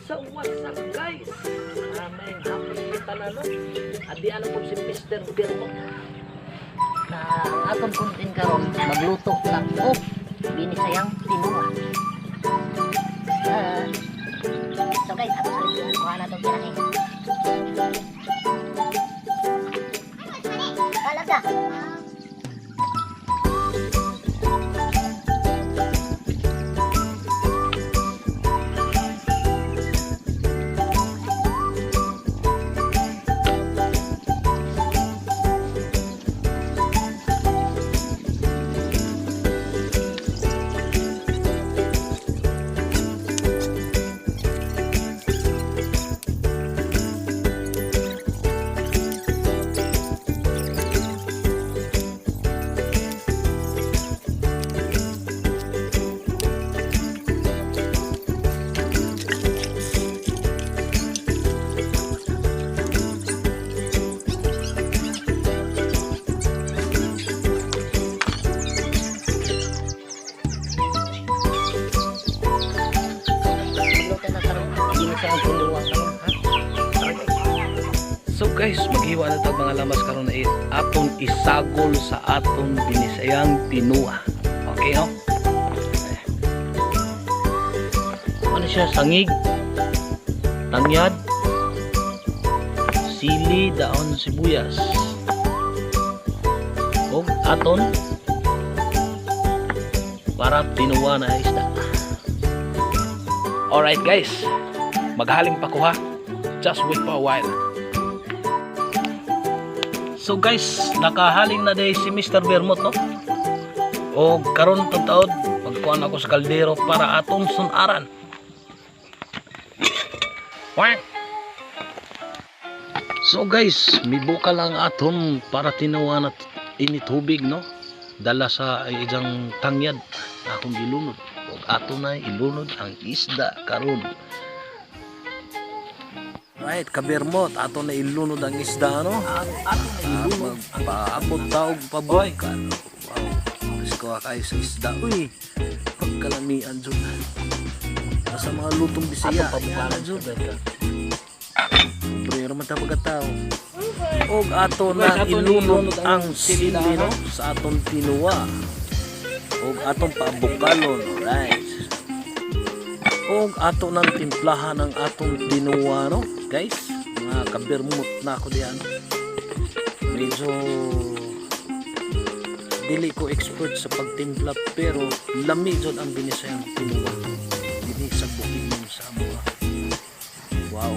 So what's up, guys? Maayong hapon sa tanan, no? Adi ano po si Mr. Birmo na ang atong content karon, magluto ta og binisayang tinuwa. So guys, ato sa review, kuha na itong pirahe. Kalaga. Magluto na karon binisayang tinuwa karon, ha. Tara, guys. So guys, maghiwa na tag mga lamas karon na atong isagol sa atong binisayang tinua. Okay, no? Ano siya? Sangig, tangyad, sili, daon sibuyas. Og aton para tinuwa na isda. Alright guys, maghaling pa ko, ha. Just wait for a while. So guys, nakahaling na day si Mr. Vermont, no? O karon taod, magkuan ako sa kaldero para atong sunaran. Wah! So guys, mibuka lang aton para tinuwa na ini tubig, no? Dala sa isang tangyad akong gilunod. Og ato na ilunod ang isda karon. Right, kabirmot, ato na ilunod ang isda, no? Ang atong na ilunod ang Paabot taog pabukan. Wow. Presko kayo sa isda. Uy, pagkalamian jud. Sa mga lutong Bisaya. Atong pabukalan Yan, jud. jud. Pobre raman ta pagkatao. Og ato Guys, na ato ilunod ilunod ang ang sili sili, na, no, sa atong tinuwa. Og atong paabukalon, right. Og ato nang timplahan ang atong tinuwa, no, guys. Mga kabirmot na ako diyan. Medyo dili ko expert sa pagtimpla pero lami jud ang binisayang tinuwa dinhi sa Bukidnon sa amoa. Wow,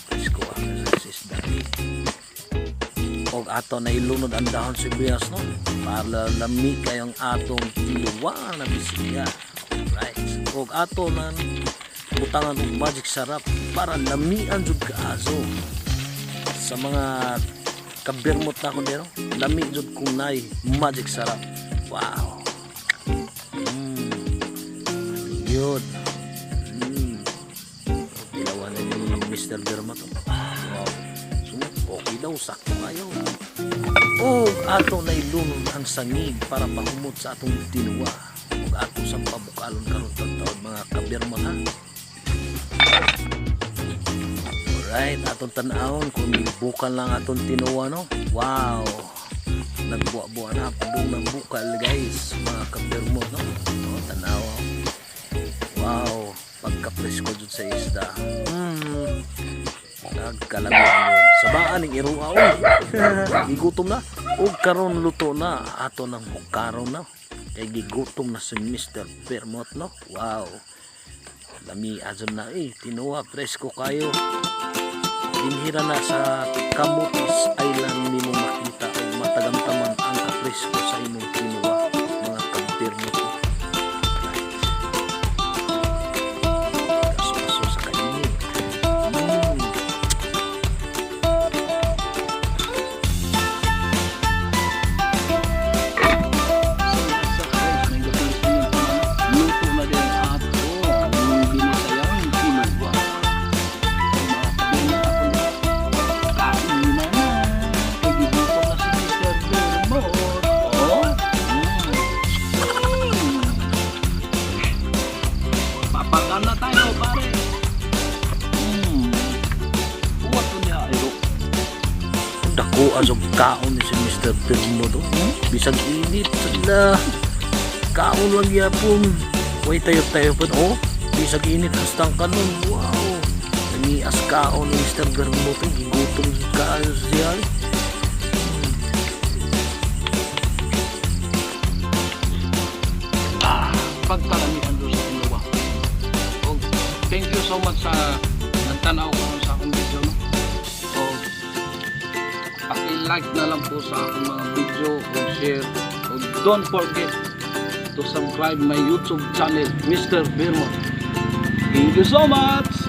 presko ang sa isda. Og ato na ilunod ang dahon sibuyas, no, para lami kayong atong tinuwa na Bisaya. Right. Og ato nang butangan og Magic Sarap para lamian jud kaayo. Sa mga kabirmot na ako dero, lami jud kung nay Magic Sarap. Wow. Yun. Tilawan na ni Mr. Vermont. Wow. So, okay daw, sakto kayo. Og ato na ilunod ang sangig para pahumot sa atong tinuwa. Og ato sa pabukalon karon taon, mga kabirmot, ha. Alright, atong tan-awon kung bukal lang atong tinuwa, no. Wow. Nagbuwa-buwa na, padung ng bukal, guys, mga kabirmot, no. Oh, tanaw. Wow, pagka-presko jud sa isda. Nagkalamian yun. Sabaan ng irua, oy. Gigutom na. Og karon luto na ato ng hukaron na. Kay gigutom na si Mr. Vermont, no. Wow. Lami azon na eh. Tinuwa, presko kayo. Dinhira na sa Camotes Island nimo makita og matagamtaman ang kapresko sa imong tinuwa, mga kabirmot. Right. Kaso-kaso sa kainit. So guys, may guys, luto na din ang ato ang binisayang tinuwa. So mga kabirmot ako, kain na na. Kay gigutom na si Mr. Vermont. Oh. Buas og kaon ni si Mr. Pirmo do. Bisag init sila. Kaon lang gyapon. Way tayo tayo po. Oh, bisag init hastang kanon. Wow. Nanias kaon ni Mr. Vermouth. Gigutom kaayo siya. Pagkalamian doon sa tinuwa. Og thank you so much sa nagtanaw karon sa akong video, no. Og paki-like na lang po sa akong mga video og share. Og don't forget to subscribe my YouTube channel, Mr. Birmo. Thank you so much.